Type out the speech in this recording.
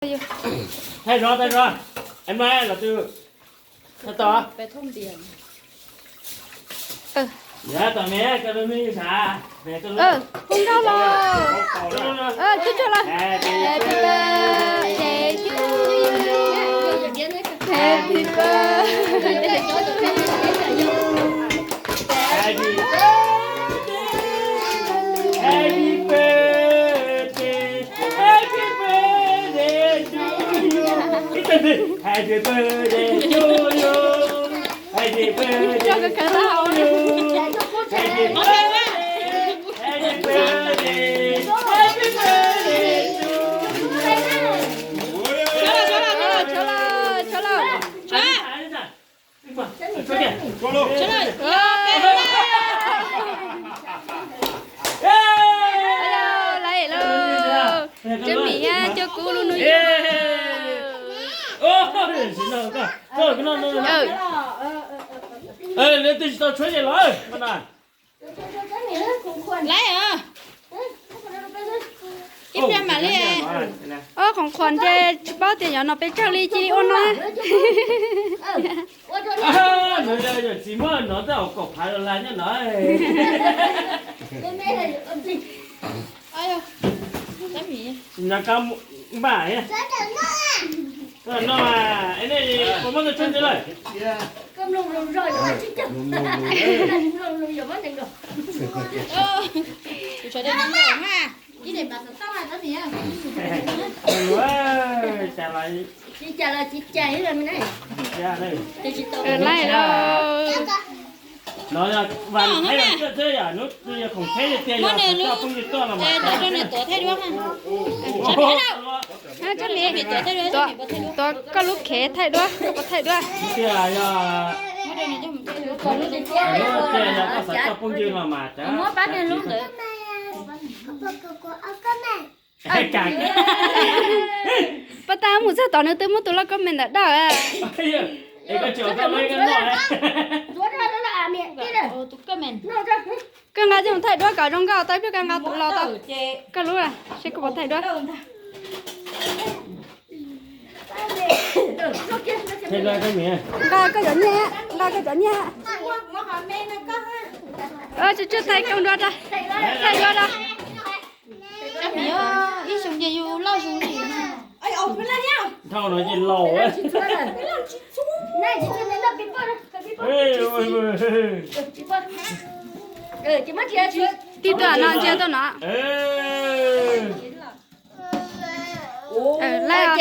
Thaij zov, thaij zov. Em, los twg? Thaij tau. Yav tom me koj lub me xav. Pub nrog los. Cog cog los. Happy birthday to you. Happy birthday. Happy birthday. Happy birthday to you. Ib teg twg? Happy birthday to you. Happy birthday to you. Happy birthday. Happy birthday. Happy birthday to you. Tshua los, tshua los, tshua los. Lawm lauj, Tsab Mim coj kuv lub hnub yog. Twb tsis tau tshuav ces los. Lawm, ib pliag mam li. Ob, khoom khuam ces tsis paub tias yuav no pes tsawg li cia li ua no. Tsis muaj no tej kaum phav dollar nyob no. Npaj, no, nej puas muab tau tshuaj ntxiv lawm? Lawm lauj. No yog vas thaij los xwb, yog hnub twg yog khoom thaij tiag tiag yog coj phooj ywg tuaj los mas. Tuav koj lub khev thaij duab, koj puas thaij duab? Tiag yog, yog koj xav coj phooj ywg los mas. Pab tab mus txog tod nws twb muab tus loj koj me ntawm dawj. Es koj tsis ua koj lub no. Koj nqa coj mus thaij duab kom zoo nkauj tau ib pliag koj nqa los tau koj lub seb koj puas thaij duab. Nqa koj cov nyiaj, nqa koj cov nyiaj. Tsis tsuag thaij koj dua, thaij duab da. Ib xyoo ces yus loj zoo li. Dhau no ces laus. Tib tuaj no ntsia tuaj no. Lawm.